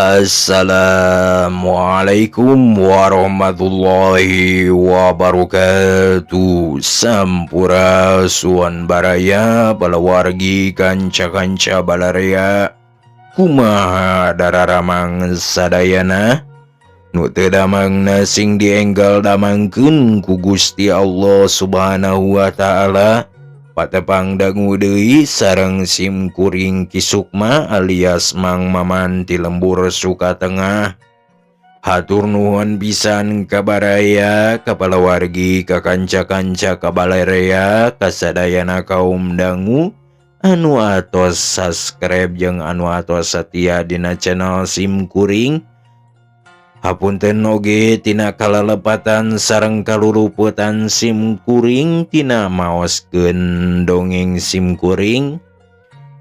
Assalamualaikum warahmatullahi wabarakatuh. Sampurasun baraya palawargi kanca-kanca balarea. Kumaha dararamang sadayana? Nu teu damangna sing dienggal damangkeun ku Gusti Allah Subhanahu wa taala. Patepang dangu deui sareng sim kuring Ki Sukma alias Mang Maman ti lembur Sukatengah. Hatur nuhun pisan ka baraya, ka palawargi, ka kanca-kanca, ka balarea, ka sadayana kaum dangu anu atos subscribe jeung anu atos setia dina channel sim kuring. Hapunten oge tina kalalepatan sareng kaluruputan sim kuring tina maoskeun dongeng sim kuring.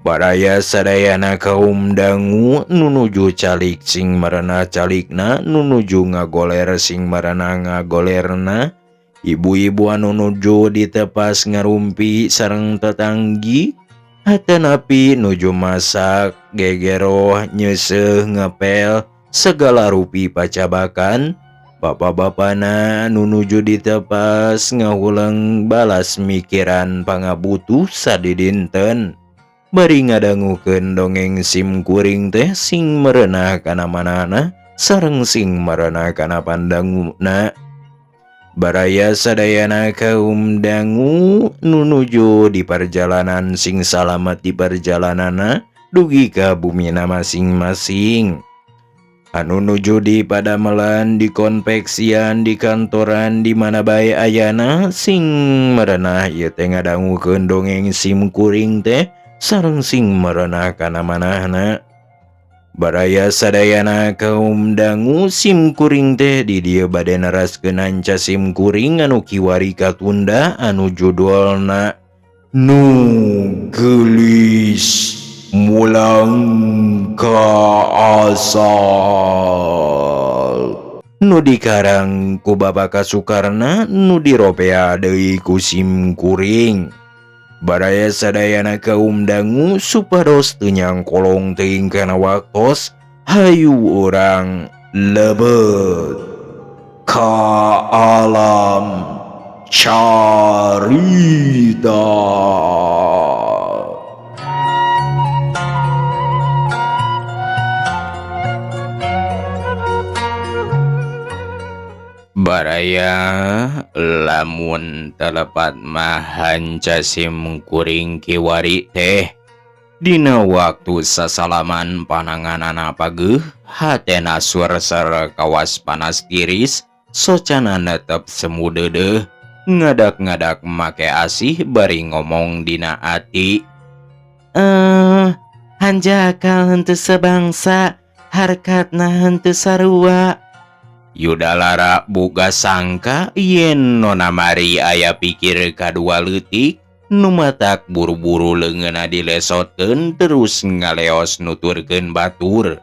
Baraya sadayana kaum dangu nu nuju calik sing merenah calikna, nu nuju ngagoler sing merenah ngagolerna, ibu-ibu anu nuju ditepas ngarumpi sareng tetanggi, atanapi nuju masak, gegeroh, nyeuseuh, ngepel, segala rupi pacabakan. Bapak-bapana nu nuju ditepas ngahuleng balas mikiran pangabutuh sadidinten. Bari ngadangukeun dongeng sim kuring teh sing merenah kana manana sareng sing merenah kana pandanguna. Baraya sadayana kaum dangu nu nuju di perjalanan sing salamet di perjalananna dugi ka bumina masing-masing. Anu nuju di padamelan, di konveksian, di kantoran, di mana bae ayana sing merenah ieu teh ngadangukeun dongeng sim kuring teh sareng sing merenah kana manahna. Baraya sadayana kaum dangu sim kuring teh di dieu bade neraskeun anca sim kuring anu kiwari katunda anu judulna Nu Geulis Mulang ka Asal. Nu dikarang ku Bapak Kasukarna, nu diropea deui ku sim kuring. Baraya sadayana kaum dangu supados teu nyangkolong teuing kana waktos, hayu urang lebet ka alam carita. Baraya lamun telepat mah hanca sim kuring kiwari teh dina waktu sasalaman pananganana pageuh hatena surser kawas panas tiris socana netep semu deudeuh ngadak-ngadak make asih bari ngomong dina ati. Hanjakal henteu sebangsa harkatna henteu sarua. Yudalara boga sangka yen Nona Mari aya pikir kadua leutik nu matak buru-buru leungeunna dilesotkeun terus ngaleos nuturkeun batur.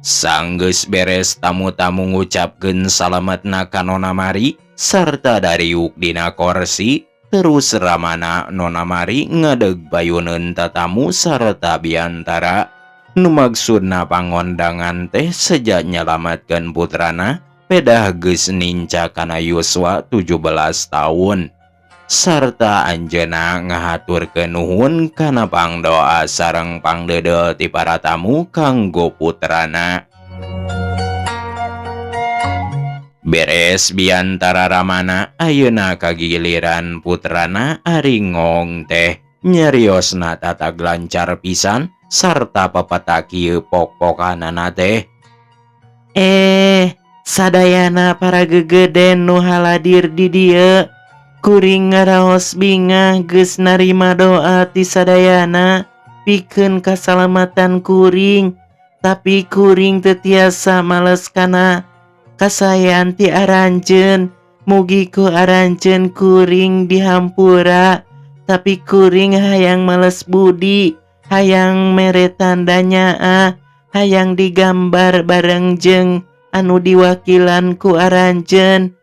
Sanggeus beres tamu-tamu ngucapkeun salametna ka Nona Mari sarta dariuk dina korsi terus ramana Nona Mari ngadeg bayuneun tatamu sarta biantara. Nu maksudna pangondangan teh sejak nyalametkeun putrana pedah geus ninca kana yuswa 17 tahun. Sarta anjeunna ngahaturkeun nuhun kana pangdoa sareng pangdeudeuh ti para tamu kanggo putrana. Beres biantara ramana ayeuna kagiliran putrana ari ngong teh nyariosna tatag lancar pisan sarta pepeta kieu pok-pokanana teh. Sadayana para gegeden nu haladir di dieu kuring ngaraos bingah geus narima doa ti sadayana pikeun kasalamatan kuring, tapi kuring teu tiasa males kana kasaean ti aranjeun. Mugi ku aranjeun kuring dihampura, tapi kuring hayang males budi, hayang mere tanda nyaah, hayang digambar bareng jeung anu diwakilan ku aranjeun.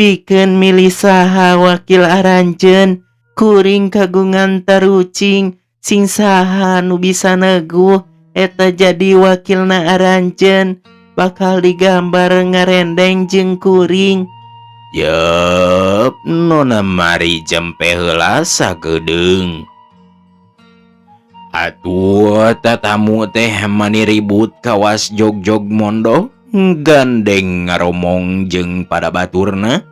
Pikeun milih saha wakil aranjeun, kuring kagungan tarucing sing saha nu bisa neguh Eta jadi wakilna aranjeun bakal digambar ngarendeng jeung kuring. Yep, Nona Mari jempe heula sakedeung. Atuh tatamu teh mani ribut kawas jog-jog mondo gandeng ngaromong jeung pada baturna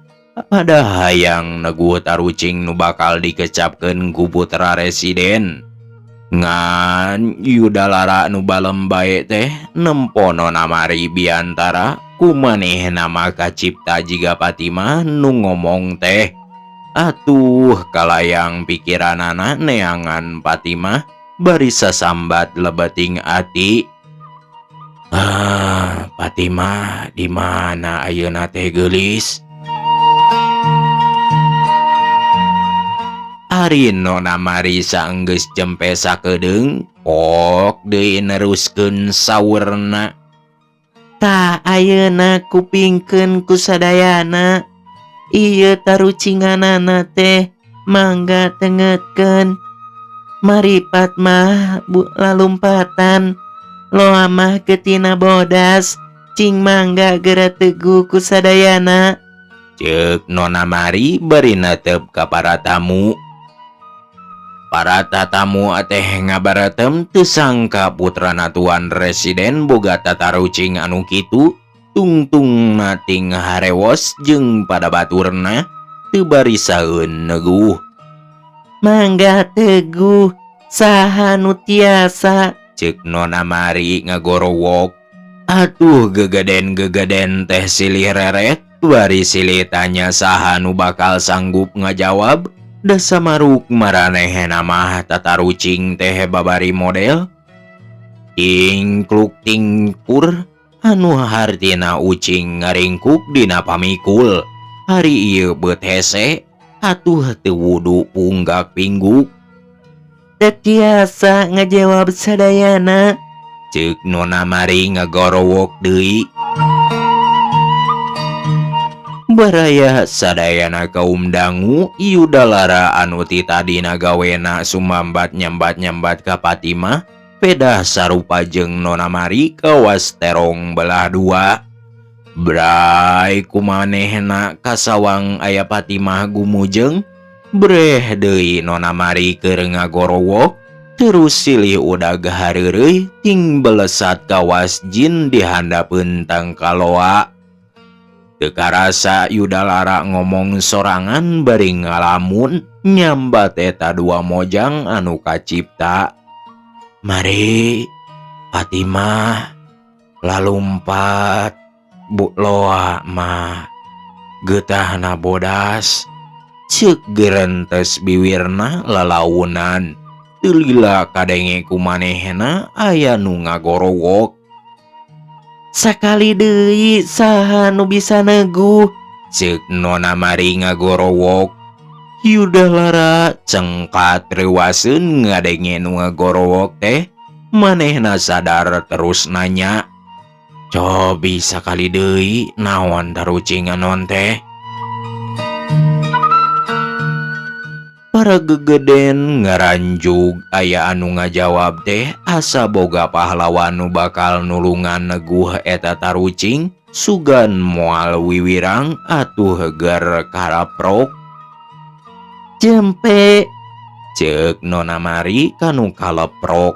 pada hayang neguh tarucing nu bakal dikecapkeun ku putra residen. Ngan Yudalara nu balem bae teh nempo Nona Mari biantara kumanehna mah kacipta jiga Fatimah nu ngomong teh. Atuh kalayang pikiranana neangan Fatimah bari sasambat lebeting ati. Ah, Fatimah di mana ayeuna teh geulis? Ari Nona Mari saenggeus jempe sakedeung pok deui neruskeun saurna. Tah ayeuna kupingkeun ku sadayana. Ieu tarucinganana teh mangga tengetkeun. Mari Fatmah bu lalumpatan loa mah getina bodas cing mangga geura teguh ku sadayana. Ceuk Nona Mari bari netep ka para tamu. Para tatamu teh ngabaretem teu sangka putrana tuan residen boga tatarucing anu kitu tungtungna ting harewos jeung pada baturna teu barisaeun neguh. Mangga teguh saha nu tiasa? Ceuk Nona Mari ngagorowok. Atuh gegeden-gegeden teh silih reret bari silih tanya saha nu bakal sanggup ngajawab. Da samaruk maranehna mah tatarucing teh babari model tingkluk tingkur anu hartina ucing ngaringkuk dina pamikul. Hari ieu beut hese atuh teu wudu punggak pingguk. Teu tiasa ngajawab sadayana. Ceuk Nona Mari ngagorowok deui. Baraya sadayana kaum dangu Yudalara anu ti tadina gawena sumambat nyambat-nyambat ka Fatimah pedah sarupa jeung Nona Mari kawas terong belah dua. Bray kumanehna kasawang aya Fatimah gumujeng breh deui Nona Mari keur ngagorowok terus silih udag hareureuy ting belesat kawas jin di handapeun tangkaloa. Teu karasa Yudalara ngomong sorangan bari ngalamun nyambat eta dua mojang anu kacipta. Mari Fatimah lalumpat bu loa mah getahna bodas. Ceuk gerentes biwirna lalaunan. Teu lila kadenge ku manehna aya nu ngagorowok. Sakali deui saha nu bisa neguh? Ceuk Nona Mari ngagorowok. Yudalara cengkat reuaseun ngadenge nu ngagorowok teh. Manehna sadar terus nanya, cobi sakali deui naon tarucingan non teh? Para gegeden ngaranjug aya anu ngajawab teh asa boga pahlawan nu bakal nulungan neguh eta tarucing sugan moal wiwirang atuh ger karaprok. Jempe ceuk Nona Mari kanu kaleprok.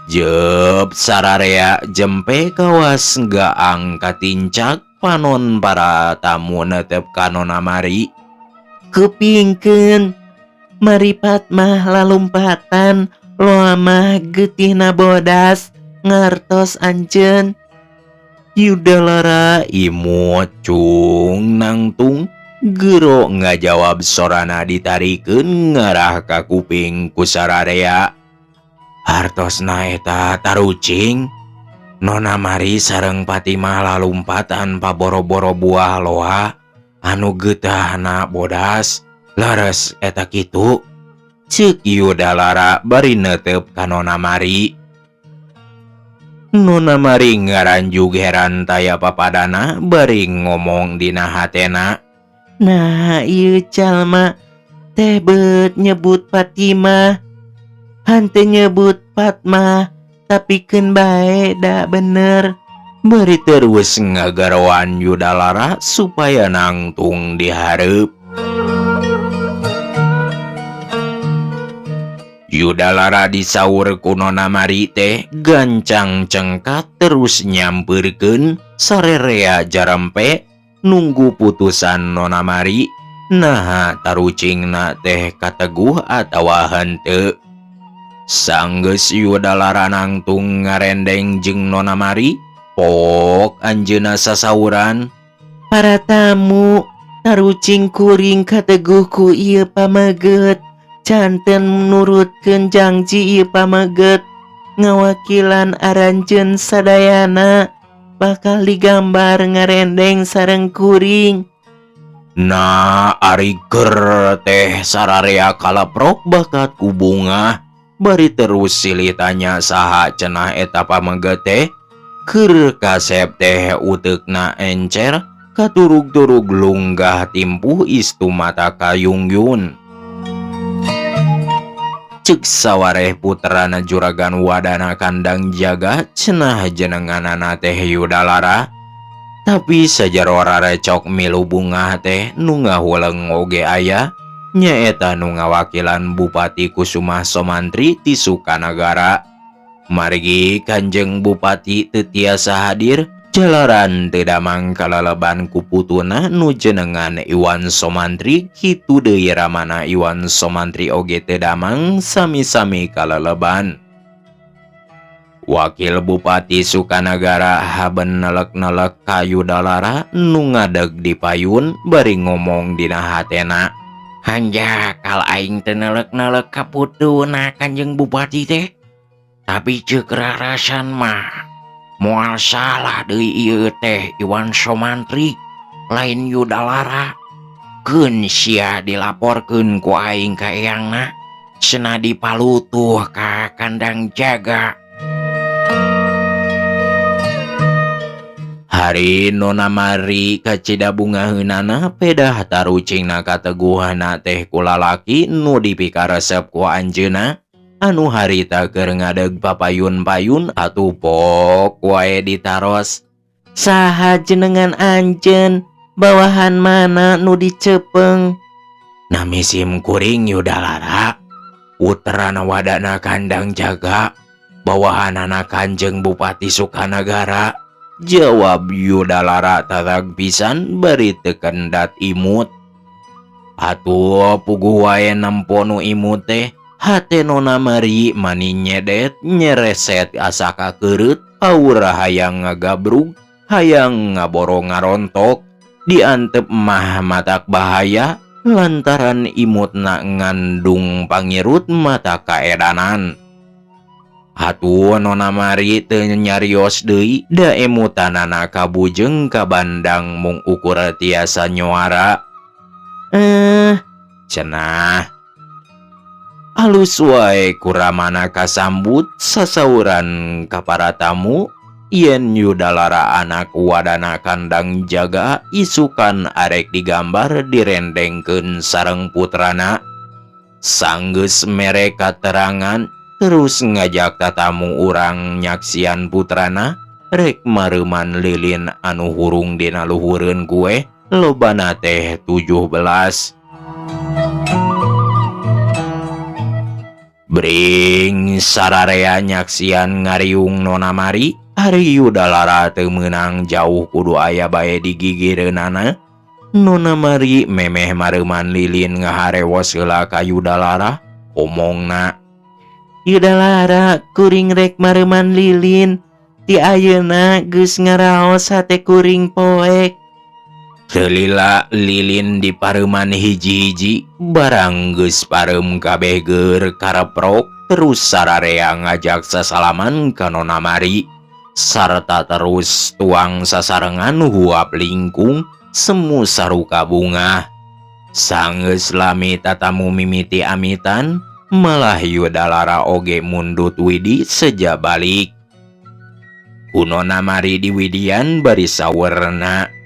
Jep sararea jempe kawas gaang katincak panon para tamu netep ka Nona Mari. Kupingkeun Mari Fatmah lalumpatan loa mah getihna bodas ngartos anjeun. Yudalara imut cung nangtung gero ngajawab sorana ditarikeun ngarah ka kuping ku sararea. Hartosna eta tarucing Nona Mari sareng Fatimah lalumpatan paboro-boro buah loa anu getahna bodas. Laras eta kitu ceuk Yudalara bari netep ka Nona Mari. Nona Mari ngaranjug heran taya papadana bari ngomong dina hatena. Nah ieu jalma teh beut nyebut Fatimah henteu nyebut Fatmah Tapi keun bae da bener. Bari terus ngagaroan Yudalara supaya nangtung dihareup. Yudalara disaur ku Nona Mari teh gancang cengkat terus nyampeurkeun sarerea jarempe nunggu putusan Nona Mari naha tarucingna teh kateguh atawa henteu. Sanggeus Yudalara nangtung ngarendeng jeung Nona Mari, pok anjeunna sasauran. Para tamu, tarucing kuring kateguh ku ieu pameget. Janten nurutkeun jangji ieu pameget ngawakilan aranjeun sadayana bakal digambar ngarendeng sareng kuring. Nah ari ger teh sararea kaleprok bakat ku bungah bari terus silih tanya saha cenah eta pameget teh. Keur kasep teh uteukna encer katurug-turug lunggah timpuh istu mata kayungyun. Cek sawareh putrana juragan wadana kandang jaga cenah jenenganana teh Yudalara. Tapi sajero rarecok milu bungah teh nu ngahuleng oge aya nyaeta nu ngawakilan Bupati Kusuma Somantri ti Sukanagara. Margi Kanjeng Bupati teu tiasa hadir jalaran teu damang kalaleban ku putuna nu jenengan Iwan Somantri kitu deui ramana Iwan Somantri oge teu damang sami-sami kalaleban. Wakil Bupati Sukanagara haben nelek-nelek ka Yudalara nu ngadeg di payun bari ngomong dina hatena. Hanjakal aing teu nelek-nelek ka putuna Kanjeng Bupati teh. Tapi ceuk rarasan mah moal salah deui ieu teh Iwan Somantri lain Yudalara. Keun sia dilaporkeun ku aing ka eyangna cenah dipalutuh ka kandang jaga. Hari Nona Mari kacida bungaheunana pedah tarucingna kateguhna teh ku lalaki nu dipikaresep ku anjeunna anu harita keur ngadeg papayun-payun atuh pok wae ditaros. Saha jenengan anjeun? Bawahan mana nu dicepeng? Nami sim kuring Yudalara, putrana wadana kandang jaga, bawahanana Kanjeng Bupati Sukanagara. Jawab Yudalara tarag pisan bari teu kendat imut. Atuh puguh wae nempo nu imut teh, hate Nona Mari mani nyedet nyereset asa kakeureut paura hayang ngagabrug hayang ngaboro ngarontok diantep mah matak bahaya lantaran imutna ngandung pangirut mata kaedanan. Atuh Nona Mari teu nyarios deui da emutanana kabujeng ka bandang mung ukur tiasa nyuara. Cenah. Alus wae kuramana kasambut sasauran ka para tamu yen Yudalara anak wadana kandang jaga isukan arek digambar direndengkeun sareng putrana. Sanggeus mere katerangan terus ngajak tatamu urang nyaksian putrana rek mareuman lilin anu hurung dina luhureun kue lobana teh 17. Bring sararea nyaksian ngariung Nona Mari ari Yudalara teu meunang jauh kudu aya bae di gigireunana. Nona Mari memeh mareuman lilin ngaharewos heula ka Yudalara omongna. Yudalara kuring rek mareuman lilin ti ayeuna geus ngaraos hate kuring poek. Teu lila lilin dipareuman hiji-hiji barang geus pareum kabeh geur kareprok terus sararea ngajak sasalaman ka Nona Mari sarta terus tuang sasarengan huap lingkung semu saruka bunga. Sanggeus lami tatamu mimiti amitan malah Yudalara oge mundut widi seja balik. Ku Nona Mari diwidian bari sawerna.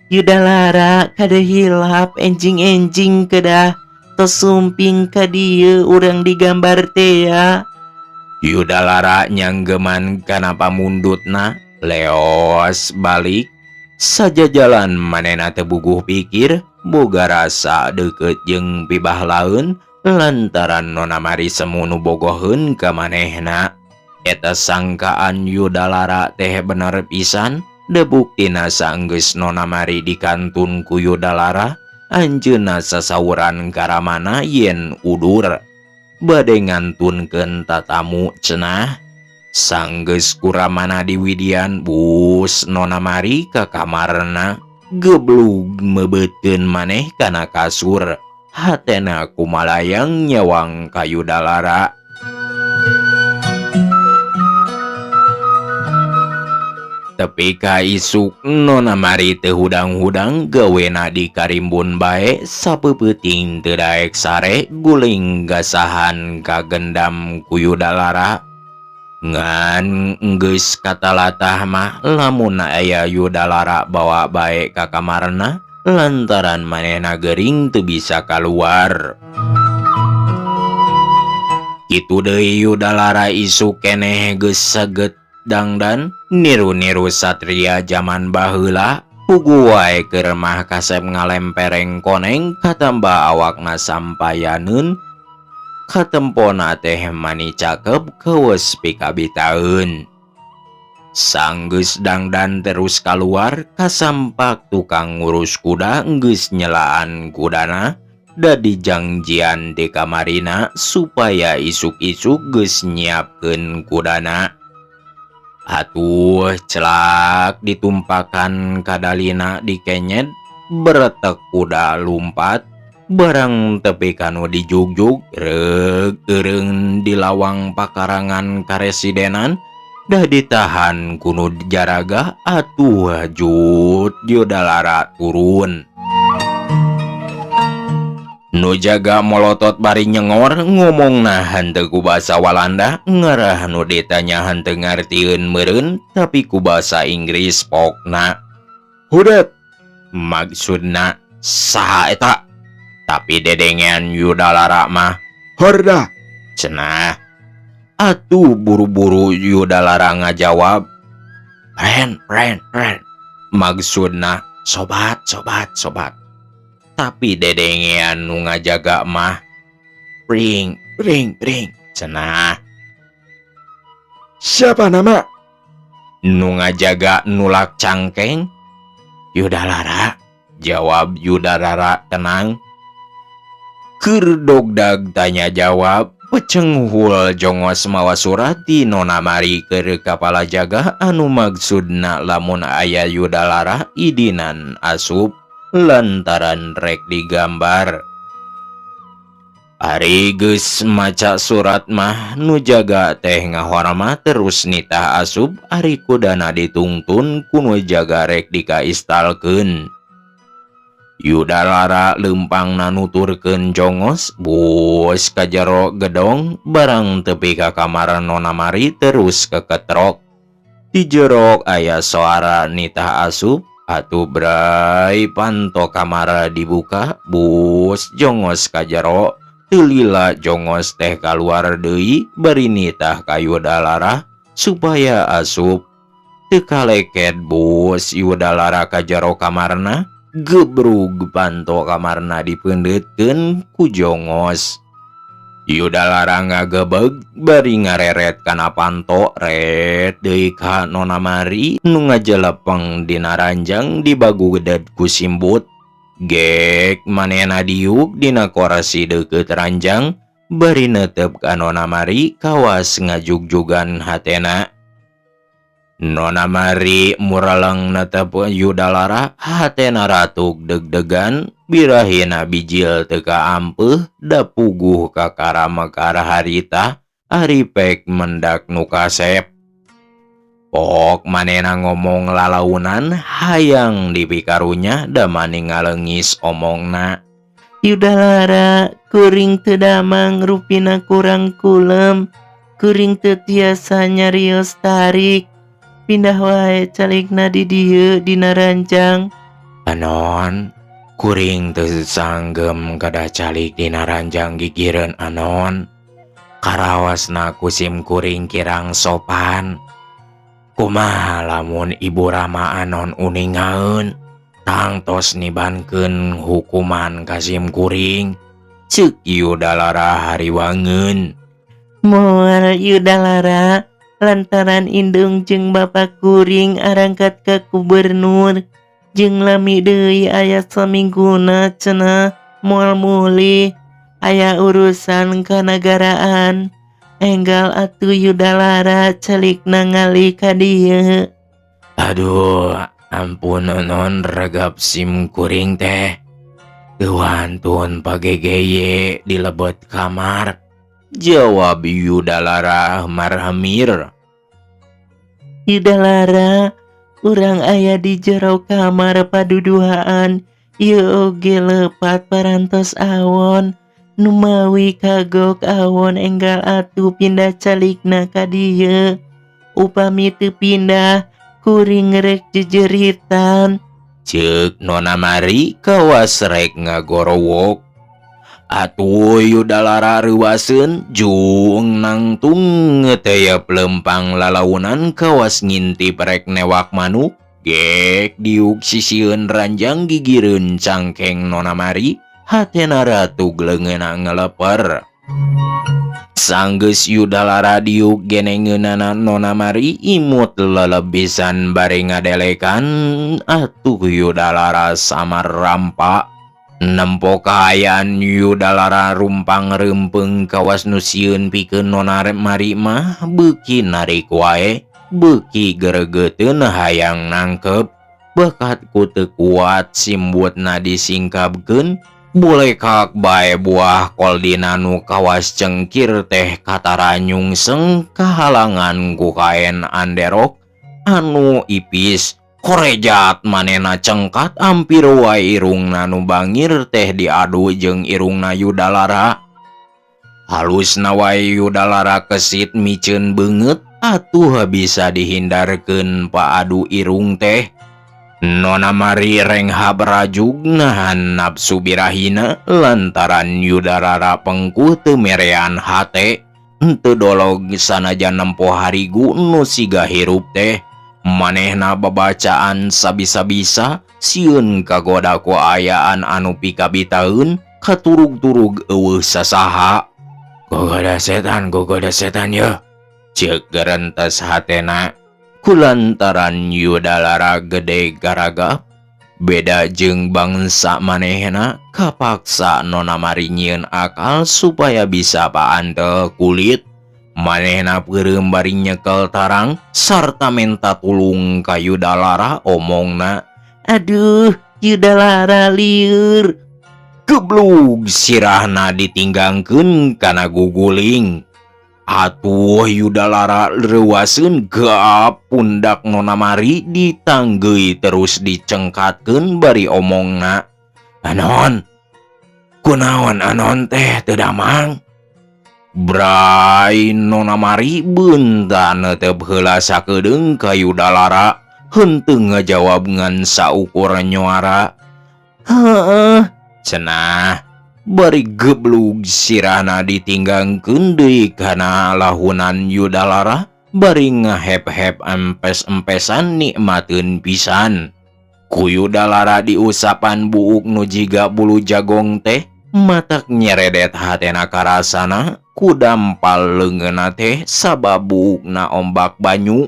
Yudalara kada hilap enjing-enjing kedah tos sumping ka dieu urang digambar teh ya. Yudalara nyanggeman kana pamundutna leos balik sajajalan manehna teu buguh pikir boga rasa deukeut jeung pibahlaeun lantaran Nona Mari semu nu bogoheun ka manehna. Eta sangkaan Yudalara teh bener pisan, da buktina saenggeus Nona Mari dikantun ku Yudalara anjeunna sasawuran ka Ramana yen udur bade ngantunkeun tatamu cenah. Sanggeus ku Ramana diwidian bus Nona Mari ka kamarna geblug meubeutkeun maneh kana kasur, hatena kumalayang nyawang ka Yudalara. Tepi ka isuk Nona Mari teu hudang-hudang gawena di karimbun bae sapeupeting teu daek sare guling gasahan kagendam ku Yudalara. Ngan geus katalatah mah lamun aya Yudalara bawa bae ka kamarna lantaran manehna gering teu bisa kaluar. Kitu deui Yudalara isuk keneh geus seget dangdan niru-niru satria jaman baheula puguh wae keur mah kasep ngalempereng koneng katamba awakna sampayaneun katempona teh mani cakep keueus pikabitaeun. Sanggeus dangdan terus kaluar kasampak tukang ngurus kuda geus nyelaan kudana da dijangjian di kamarina supaya isuk-isuk geus nyiapkeun kudana. Atuh celak ditumpakan kadalina dikenyet beretek kuda lumpat barang tepi kanu dijugjug reug eureun di lawang pakarangan karesidenan dah ditahan kunu jaraga atuh jut Yudalara turun. Nu jaga molotot bari nyengor ngomongna henteu ku basa Walanda ngarah nu ditanya henteu ngartieun meureun tapi ku basa Inggris pokna. Hudet maksudna saha eta? Tapi dedengean Yudalara mah horda cenah. Atuh buru-buru Yudalara ngajawab ren ren ren maksudna sobat sobat sobat. Tapi dedengean nu ngajaga mah pring pring pring cenah. Siapa nama? Nu ngajaga nulak cangkeng. Yudalara, jawab Yudalara tenang. Keur dogdag tanya jawab pecenghul jongos mawa surat ti Nona Mari keur kapala jaga anu maksudna lamun aya Yudalara idinan asup lantaran rek digambar. Ari geus maca surat mah nu jaga teh ngahormat terus nitah asup ari kudana ditungtun ku nu jaga rek dikaistalkeun. Yudalara leumpangna nuturkeun jongos bus ka jero gedong barang tepi ka kamar Nona Mari terus keketrok. Di jero aya soara nitah asup atuh bray panto kamar dibuka bus jongos ka jero teu lila jongos teh kaluar deui bari nitah ka Yudalara supaya asup. Teu kaleket bus Yudalara ka jero kamarna gebrug panto kamarna dipeundeutkeun ku jongos. Yudalara ngagebeg bari ngareret kana panto ret deui ka Nona Mari nu ngajelepeng dina ranjang dibagugeded ku simbut. Gek manehna diuk dina korsi deukeut ranjang bari neuteup ka Nona Mari kawas ngajugjugan hatena. Nona Mari mureleng netep Yudalara hatena ratuk deg-degan birahina bijil teu kaampeuh da puguh kakara mekar harita ari pek mendak nu kasep. Pok manehna ngomong lalaunan hayang dipikarunya da maning ngalengis omongna. Yudalara kuring teu damang rupina kurang kulem, kuring teu tiasa nyarios tarik. Pindah wae calikna di dieu dina ranjang. Anon, kuring teu sanggem kada calik dina ranjang gigireun anon. Karaosna ku sim kuring kirang sopan. Kumaha lamun Ibu Rama Anon uningaeun tangtos nibankeun hukuman ka sim kuring. Ceuk Yudalara hariwangeun. Moal Yudalara, lantaran indung jeung bapa kuring arangkat ka gubernur jeung lami deui aya samingguna cenah moal mulih aya urusan kanagaraan. Enggal atuh Yudalara calikna ngalih ka dieu. Aduh, ampun non, regap sim kuring teh. Teu wantun pagegeye di lebet kamar. Jawab Yudalara marhamir. Yudalara, urang aya di jero kamar paduduaan, ieu oge lepat parantos awon. Numawi kagok awon enggal atuh pindah calikna ka dieu. Upami teu pindah, kuring rek jejeritan. Ceuk Nona Mari kawas rek ngagorowok. Atuh Yudalara reuwaseun jung nangtung ngeteyep lempang lalaunan kawas ngintip rek newak manuk. Gek diuk sisieun ranjang gigireun cangkeng Nona Mari, hatena ratug leungeunna ngeleper. Sanggeus Yudalara diuk genengeunana Nona Mari imut lelebisan bari ngadelekan, atuh Yudalara samar rampa. Nempo kaayaan Yudalara rumpang reumpeung kawas nu sieun pikeun Nona Mari mah beuki narik wae, beuki geregeteun hayang nangkep. Bakat ku teu kuat simbutna disingkabkeun, bulekak bae buah koldina nu kawas cengkir teh katara nyungseng kahalangan ku kaen anderok anu ipis. Korejat manehna cengkat ampir wae irungna nu bangir teh diadu jeung irungna Yudalara. Halusna wae Yudalara kesit miceun beungeut atuh bisa dihindarkeun paadu irung teh. Nona Mari renghap rajug nahan nafsu birahina lantaran Yudalara pengkuh teu merean hate. Henteu dolog sanajan nempo harigu nu siga hirup teh. Manehna babacaan sabisa-bisa sieun kagoda ku ayaan anu pikabitaeun katurug-turug eueuh sasaha. Gogoda setan, gogoda setan yeuh. Ceuk gerentes hatena. Kulantaran Yudalara gede garagap, beda jeung bangsa manehna kapaksa Nona Mari nyieun akal supaya bisa paantel kulit. Manehna peureum bari nyekel tarang sarta menta tulung ka Yudalara omongna. Aduh, Yudalara lieur. Geblug sirahna ditinggangkeun kana guguling. Atuh Yudalara reuwaseun gap pundak Nona Mari ditanggeui terus dicengkatkeun bari omongna. Anon, kunaon anon teh teu damang? Bray Nona Mari beunta neuteup heula sakedeung ka Yudalara, henteu ngajawab ngan saukur nyuara. Heueuh, cenah. Bari geblug sirahna ditinggangkeun deui kana lahunan Yudalara, bari ngahep-hep empes-empesan nikmateun pisan. Ku Yudalara diusapan buuk nu jiga bulu jagong teh, matak nyeredet hatena karasana ku dampal leungeunna teh sabab buukna ombak banyu.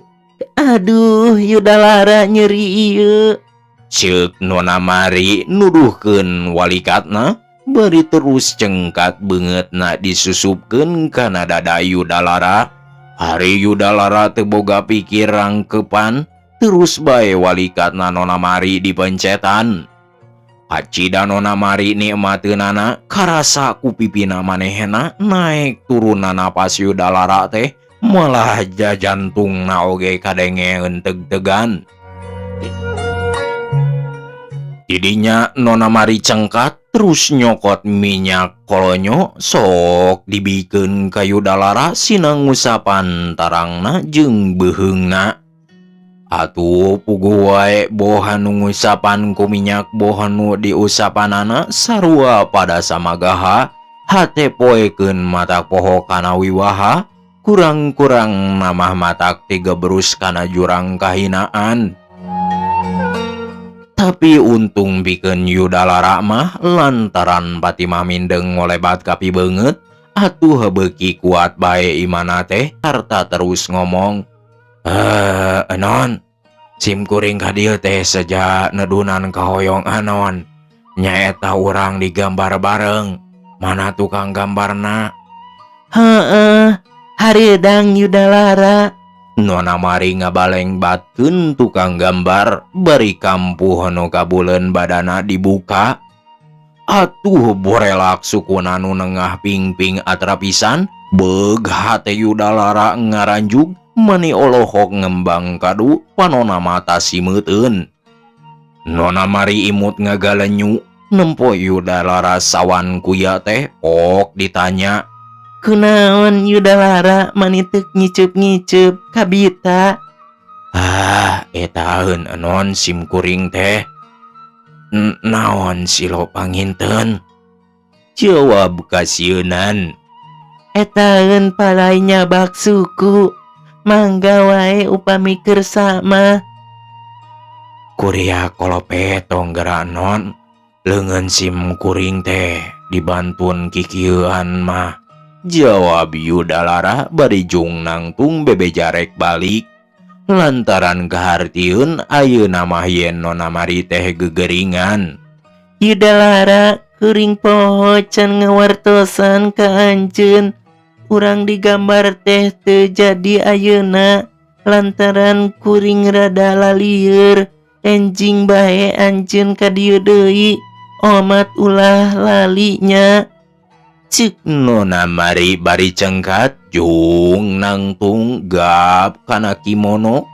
Aduh, Yudalara nyeri ieu. Ceuk Nona Mari nuduhkeun walikatna, bari terus cengkat beungeutna disusupkeun kana dada Yudalara. Ari Yudalara teu boga pikir rangkepan, terus bae walikatna Nona Mari dipencetan. Kacida Nona Mari nikmateunana karasa ku pipina manehna naek turunna napas Yudalara teh, malah jajantungna oge kadengeun teg-tegan. Tidinya Nona Mari cengkat terus nyokot minyak kolonyo sok dibikeun ka Yudalara sina ngusapan tarangna jeung beuheungna. Atuh puguh wae boh anu ngusapan ku minyak boh anu diusapanana sarua pada samagaha. Hate poekeun matak poho kana wiwaha, kurang-kurang namah matak tigebrus kana jurang kahinaan. Tapi untung pikeun Yudalara mah lantaran Fatimah mindeng ngolebat ka pibeungeut, atuh beuki kuat bae imana teh sarta terus ngomong, "Eh, enon, sim kuring ka dieu teh seja nedunan kahoyong anon. Nyaeta urang digambar bareng. Mana tukang gambarna?" Heeh, hareudang Yudalara. Nona Mari ngabalengbatkeun tukang gambar bari kampuh nu kabuleun badana dibuka. Atuh borelak sukuna nu nengah pingping atra pisan, beug hate Yudalara ngaranjug mani olohok ngembang kadu panona mata simeuteun. Nona Mari imut ngagalenyu nempo Yudalara sawan kuya teh ok ditanya. Kunaon Yudalara mani teu ngicup-ngicup kabita? Ah, etaeun enon sim kuring teh. Naon silo panginten? Jawab kasieunan. Etaeun palai nyabak suku. Mangga wae upami kersa mah. Kuria kolope tong gerak non. Leungeun sim kuring teh dibantun kikieuan mah. Jawab Yudalara bari jung nangtung bebejarek balik. Lantaran kahartieun ayeuna mah yen Nona Mari teh gegeringan. Yudalara kuring poho can ngawartosan ka anjeun. Urang digambar teh teu jadi ayeuna lantaran kuring rada lalieur. Enjing bae anjeun ka dieu deui. Omat ulah lali nya. Cik Nona Mari bari cengkat jung nangtung gap kana kimono.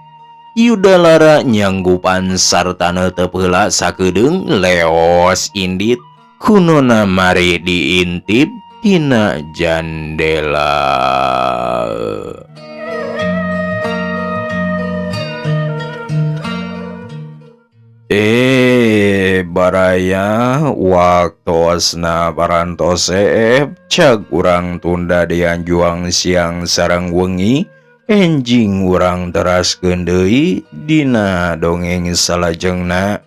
Yudalara nyanggupan sarta neuteup heula sakedeung leos indit. Ku Nona Mari diintip tina jandela. Baraya waktosna parantos seep cag urang tunda dianjuang siang sareng wengi enjing urang teraskeun deui dina dongeng salajengna.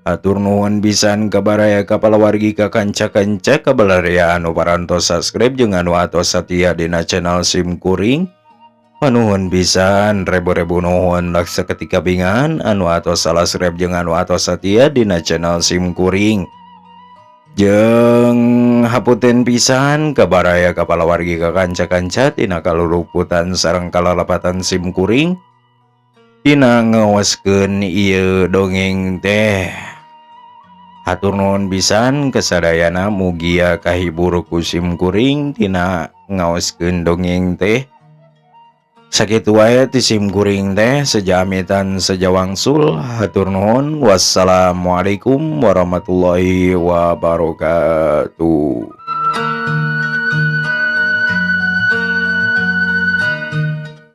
Hatur nuhun pisan ka baraya ka palawargi ka kanca-kanca ka balarea anu parantos subscribe jeung anu atos satia dina channel sim kuring. Panuhun pisan rebu-rebu nuhun laksa ketika bingan anu atos salasreb jeung anu atos satia dina channel sim kuring. Jeung hapunten pisan ka baraya ka palawargi ka kanca-kanca tina kaluruputan sareng kalalapatan sim kuring dina ngaoskeun ieu dongeng teh. Hatur nuhun pisan kasadayana mugia kahibur ku sim kuring tina ngaoskeun dongeng teh. Sakitu wae ti sim kuring teh sejamitan sejawangsul hatur nuhun. Wassalamualaikum warahmatullahi wabarakatuh.